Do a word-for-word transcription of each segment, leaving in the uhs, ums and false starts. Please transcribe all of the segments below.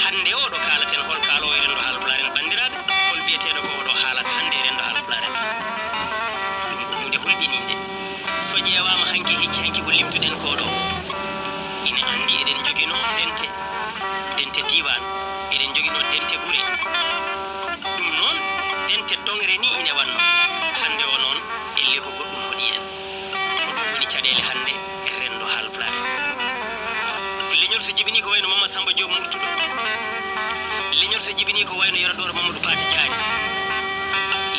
Hannde o ɗo kaalaten, hol kaaloowo e renndo Haalpulaar en, banndiraaɓe? Hol biyeteeɗo ko o ɗo haalata hannde e renndo Haalpulaar en? Ɗum ko huunde hulɓiniinde. So ƴeewaama hanki, hecci hanki ko limtuɗen ko ɗo, ine anndi eɗen njoginoo dente, dente diiwaan, eɗen njoginoo dente gure. Ɗum noon, dente toŋre ni ine wannoo. Hannde o noon, ellee ko goɗɗum hoɗi en. Ko ɗum woni caɗeele hannde e renndo Haalpulaar. Leñol so jibinii ko wayno Mamma Samba Joob Murtuɗo. Leñol so jibinii ko wayno Yero Dooro Mamadou Paate Jaani.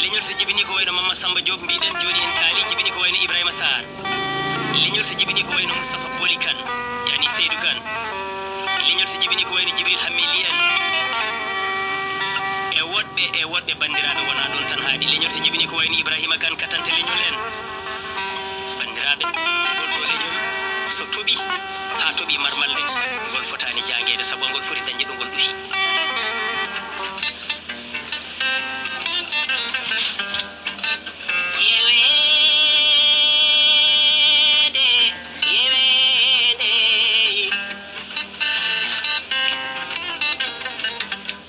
Leñol so jibinii ko wayno Mamma Samba Joob, mbiɗen jooni en kaali, jibinii ko wayno Ibrahima Sarr. Leñol so jibinii ko wayno Moustapha Boli Kane, yani Seydou Kane. Leñol so jibinii ko wayno Jibril Hammi Lien. E woɗɓe, e woɗɓe banndiraaɓe wonaa ɗoon tan haaɗi. Leñol so jibinii ko wayno Ibrahima Kane, katante leñol en. Banndiraaɓe, ngol ɗo leñol so toɓii, haa toɓii marmalle, ngol fotaani jaangeede, sabu ngol foti dañde ɗo ngol ɗufi. Yeweende, yeweende.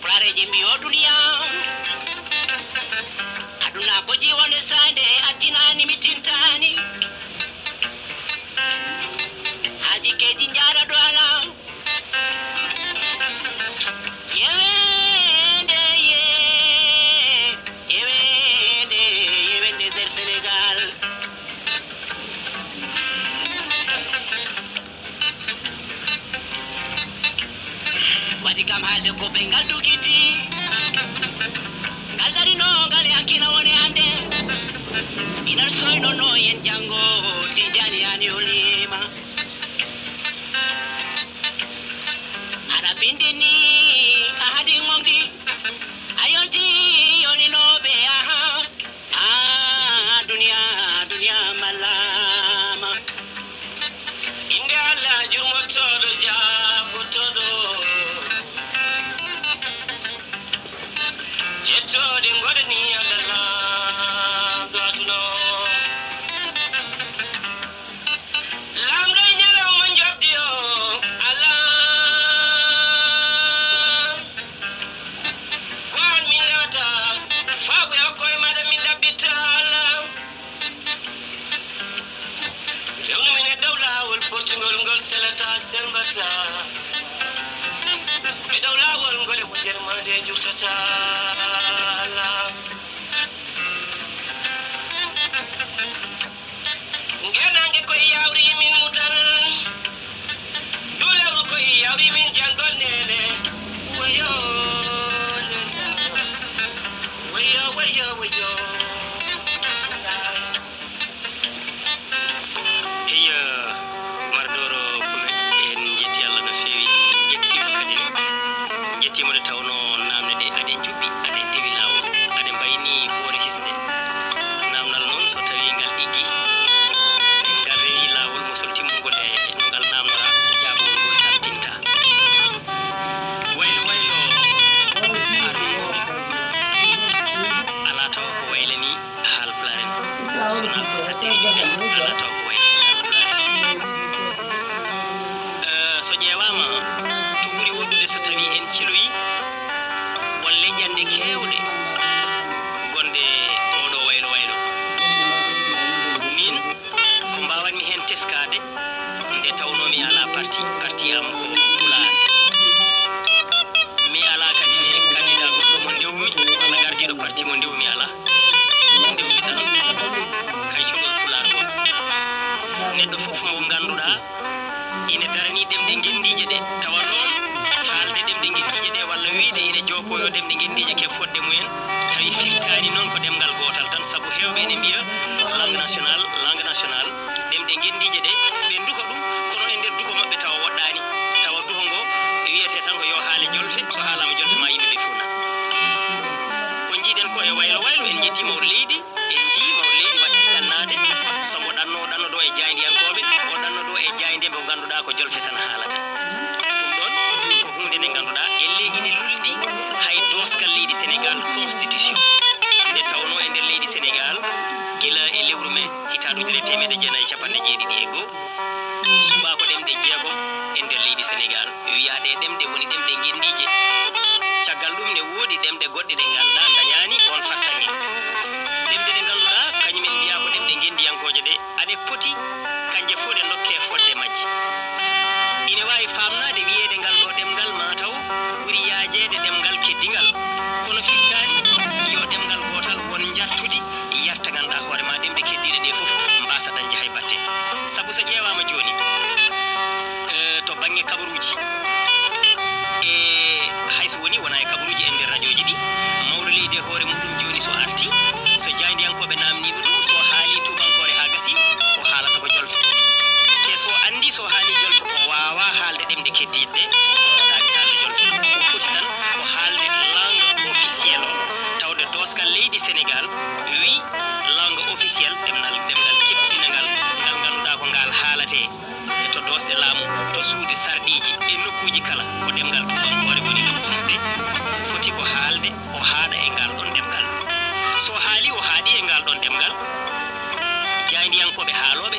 Pulareeji mbi o duniya, aduna boji wonde sande, addinaani mi tintaani. Haaji keji njaara do ala. Yeweende, ye, yeweende, yeweende nder Senegal. Waɗi kam haalde ko ɓe ngal dugiti. Ngal darino, ngal e hakkina woni hannde. Inan soynono en janngo, Tijani yani olima. Aɗa bindi ni, a haɗi gonki. A yonti yoninooɓe, aha. Ah, duniya, duniya malama. Innde Allah jurmotooɗo, jaabotooɗo. Jettooɗe ngoɗani Allah laamɗo aduna o. Laamɗo e ñalawma njoɓdi o, Allah. Ko aan min nawata, faabu e okko e maaɗa min ɗaɓɓitta, Allah. Rewnu min e dow laawol pottungol ngol selataa, selmbataa. E dow laawol ngol e won yermande njurtataa, Allah. Ngeenaange ko e yawri min mutal, duulawru ko e yawri min janngol neene. Wayo, wayo, wayo, wayo. Eyi, Umar Doro Kume, en njetti Allah no feewi, en njettiima kadi, en njettiima nde tawnoo naamne ɗe aɗe njuɓɓi, aɗe ndewi laawol, aɗe mbayni hoore hisnde. Naamnal noon, so tawii ngal ɗiggi, ngal rewi laawol mosol timmungol e no ngal naamnora, jaabawol ngol tampinta. Waylo waylo, arno alaa tawa ko waylani Haalpulaar en, so wonaa ko sattiri ɗum, alaa taw ko wayi Haalpulaar en. Eh, so ƴeewaama, to ɓuri woɗɗude so tawii en ciloyii won leƴƴannde keewɗe gonɗe oɗo waylo waylo. Miin, ko mbaawanmi heen teskaade, nde tawnoo mi alaa parti, parti am ko Pulaar. Mi alaa kadi ne kandida goɗɗo mo ndewmi, walla gardiiɗo parti mo ndewmi alaa. Ndewmi tan kay cuɗol Pulaar ngol. Neɗɗo fof mo ngannduɗaa ine daranii ɗemɗe ngenndiije ɗe, tawa noon haalde ɗemɗe ngenndiije ɗe walla wiyde ine joopoo yo ɗemɗe ngenndiije keɓ fotde mumen, tawi firtaani noon ko ɗemngal gootal tan, sabu heewɓe ene mbiya langue nationale, langue nationale, ɗemɗe ngenndiije ɗe, ɓe nduka ɗum, kono e nder duko maɓɓe tawa woɗɗaani, tawa duko ngo wiyetee tan ko yo haale jolfe, so haalaama jolfe ma yimɓe ɓe fof nan. Ko njiiɗen ko e waylo waylo, en njettii mawɗo leydi, en njii mawɗo leydi waɗti ɗannaade, so mbo ɗanno, o ɗanno ɗo e jaayndiyankooɓe, o ɗanno ɗo e jaaynde mo ngannduɗaa ko jolfe tan haalata. Ɗum ɗoon ko huunde nde ngannduɗaa, ellee ine lulndi hay doosgal leydi Senegaal, constitution. Nde tawnoo Goɗɗe ɗe ngannduɗaa ndañaani oon fartaŋŋe. Ɗemɗe ɗe ngannduɗaa kañum en mbiyaa ko ɗemɗe ngenndiyankooje ɗe, aɗe poti kañje fof ɗe ndokkee fotde majje. Ine waawi faamnaade wiyeede ngal ɗo ɗemngal maa taw ɓuri yaajeede ɗemngal keddingal, kono firtaani yo ɗemngal gootal won njartudi yarta ngannduɗaa hoore maa ɗemɗe keddiiɗe ɗe fof mbaasa dañde hay batte. Sabu so ƴeewaama jooni, eh, to bannge kabaruuji, e hay so woni wonaa e kabaruuji en nder rajooji ɗi, mawɗo leydi e hoore muɗum jooni so arti, so jaayndiyankooɓe naamniima ɗum, so haalii tuubankoore haa gasi, o haalata ko jolfe. Te so anndi so haalii jolfe, o waawaa haalde ɗemɗe keddiiɗe ɗe, o fotaani haalde jolfe. O foti tan ko haalde langue officielle o, tawde doosgal leydi Senegaal wi langue officielle, ɗemngal, ɗemngal keptinangal, ngal ngannduɗaa ko ngaal haalatee e to doosɗe laamu, to suudu sarɗiiji, e nokkuuji kala, ko ɗemngal tuubankoore woni ɗum français. Foti ko haalde, o haaɗa e ngal ɗon ɗemngal. So haalii o haaɗii e ngal ɗon ɗemngal, jaayndiyankooɓe haalooɓe